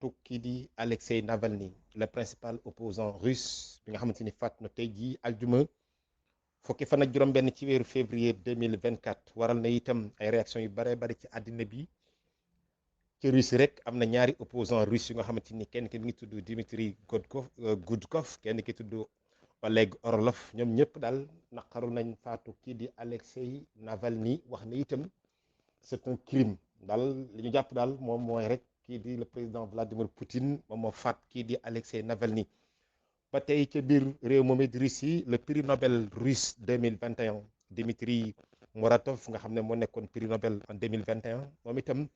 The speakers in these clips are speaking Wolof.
faatu kii di Alexei Navalny le principal opposant russe bi nga xamante ni faat na tey jii aljuma fukki fan ak juróom-benn ci weeru février 2024 waral na itam ay réaction yu bare bari ci àddina bi ci Russie rek am na ñaari opposant russe yu nga xamante ni kenn ki mi ngi tudd Dmitri Gudkov kenn ki tudd Oleg Orlov ñoom ñëpp daal naqaru nañ faatu kii di Alexei Navalny wax na itam c'est un crime daal li ñu jàpp daal moom mooy rek kii di le président Vladimir Poutine moom moo faat kii di Alexei Navalny ba tey ca biir réew moom it Russie le prix Nobel russe 2021 Dmitri Muratov nga xam ne moo nekkoon prix Nobel en 2021 moom itam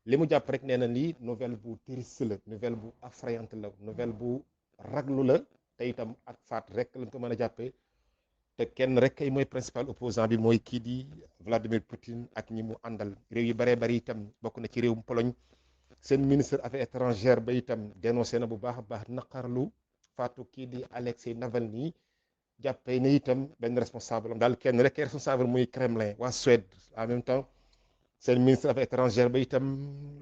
li mu jàpp rek nee na lii nouvelle bu triste la nouvelle bu effrayante la nouvelle bu raglu la te itam ak faat rek lañ ko mën a jàppee te kenn rek kay mooy principal opposant bi mooy kii di Vladimir Poutine ak ñi mu àndal réew yu baree bari itam bokk na ci réewum Pologne seen ministre affaires étrangères ba itam dénoncé na bu baax a baax naqarlu faatu kii di Alexei Navalny jàppee ne itam benn responsable am daal kenn rek kay responsable muy Kremlin waa Suède en même temps seen ministre affaires étrangères ba itam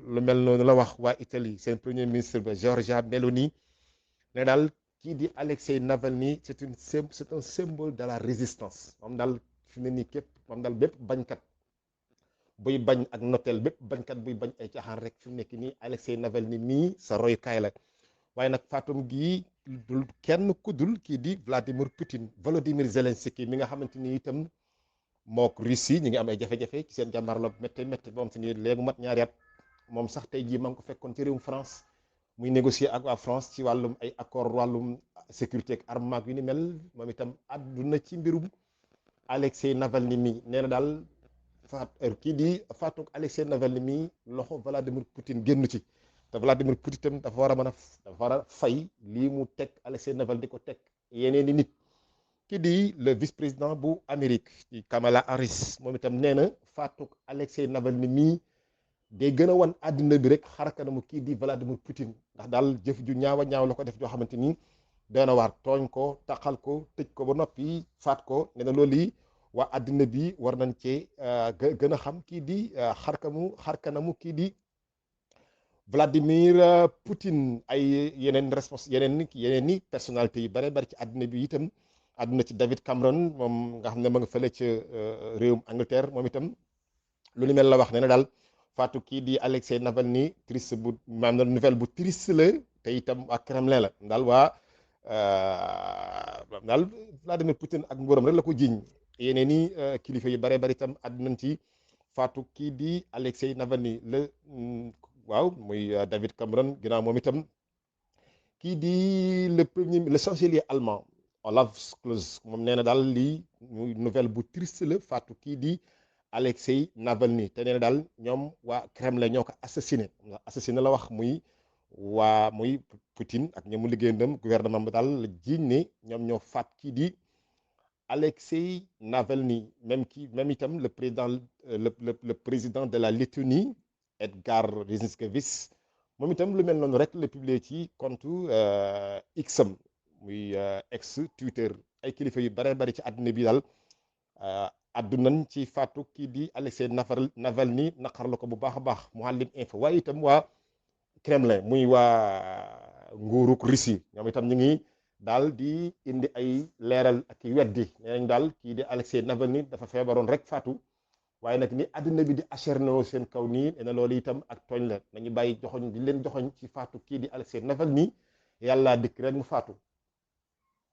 lu mel noonu la wax waa Italie seen premier ministre ba Giorgia Meloni ne daal kii di Alexei Navalny c'est un symbole de la résistance moom daal fi mu ne nii képp moom daal bépp bañkat buy bañ ak notel bépp bañkat buy bañ ay caaxaan rek fi mu nekk nii Alexei Navalny mii sa royukaay la waaye nag faatum gii dul kenn kudul kii di Vladimir Poutine Volodymyr Zelensky mi nga xamante ni itam mook Russie ñi ngi am ay jafe-jafe ci seen jàmmarloo métti métti moom si nii léegi mat ñaari at moom sax tey jii maa ngi ko fekkoon ci réewum France muy négocier ak waa France ci wàllum ay accord wàllum sécurité ak armement yu ni mel moom itam àdduna ci mbirum Alexei Navalny mi nee na daal kii di faatu Alexei Navalny mi loxo Vladimir Poutine génn ci te Vladimir Poutine itam dafa war a mën a dafa war a fay lii mu teg Alexei Navalny di ko teg yeneen i nit kii di le vice-président bu Amérique ci Kamala Harris moom itam nee na faatu Alexei Navalny mi day gën a wan àddina bi rek xarakanamu kii di Vladimir Poutine ndax daal jëf ju ñaaw a ñaaw la ko def joo xamante ni doy na waar tooñ ko taxal ko tëj ko ba noppi faat ko nee na loolu yi waa àddina bi war nañ cee gën a xam kii di xarkanamu kii di Vladimir Poutine ay yeneen ni personnalité yu bare bari ci àddina bi itam àdduna ci David Cameron moom nga xam ne ma nga fële ca réewum Angleterre moom itam lu ni mel la wax nee na daal faatu kii di Alexei Navalny triste bu maanaam nouvelle bu triste la te itam waa Kremlin la daal daal Vladimir Poutine ak nguuram rek la ko jiiñ yeneen ni kilifa yu bare bari itam àdduna ci faatu kii di Alexei Navalny waaw muy David Cameron ginnaaw moom itam kii di le chancelier allemand Olaf Scholz moom nee na daal lii muy nouvelle bu triste la faatu kii di Alexei Navalny te nee na daal ñoom waa Kremlin ñoo ko assassiné la wax muy Poutine ak ñoom mu liggéeyandam gouvernement bi daal la jiiñ ne ñoom ñoo faat kii di Alexei Navalny même itam le président de la Lettonie Edgar Rinkēvič moom itam lu mel noonu rek la publié ci compte X-am muy ex Twitter ay kilifa yu bare bari ci àdduna bi daal àddunañ ci faatu kii di Alexei Navalny naqar la ko bu baax a baax Mouhalim Info waaye itam waa Kremlin muy waa nguuruk Russie ñoom itam ñu ngi daal di indi ay leeral ak weddi nee nañ daal kii di Alexei Navalny dafa feebaroon rek faatu waaye nag ni àddina bi di acharné seen kaw nii nee na loolu itam ak tooñ la nañu bàyyi joxoñ di leen joxoñ ci faatu kii di Alexei Navalny yàlla dikk rek mu faatu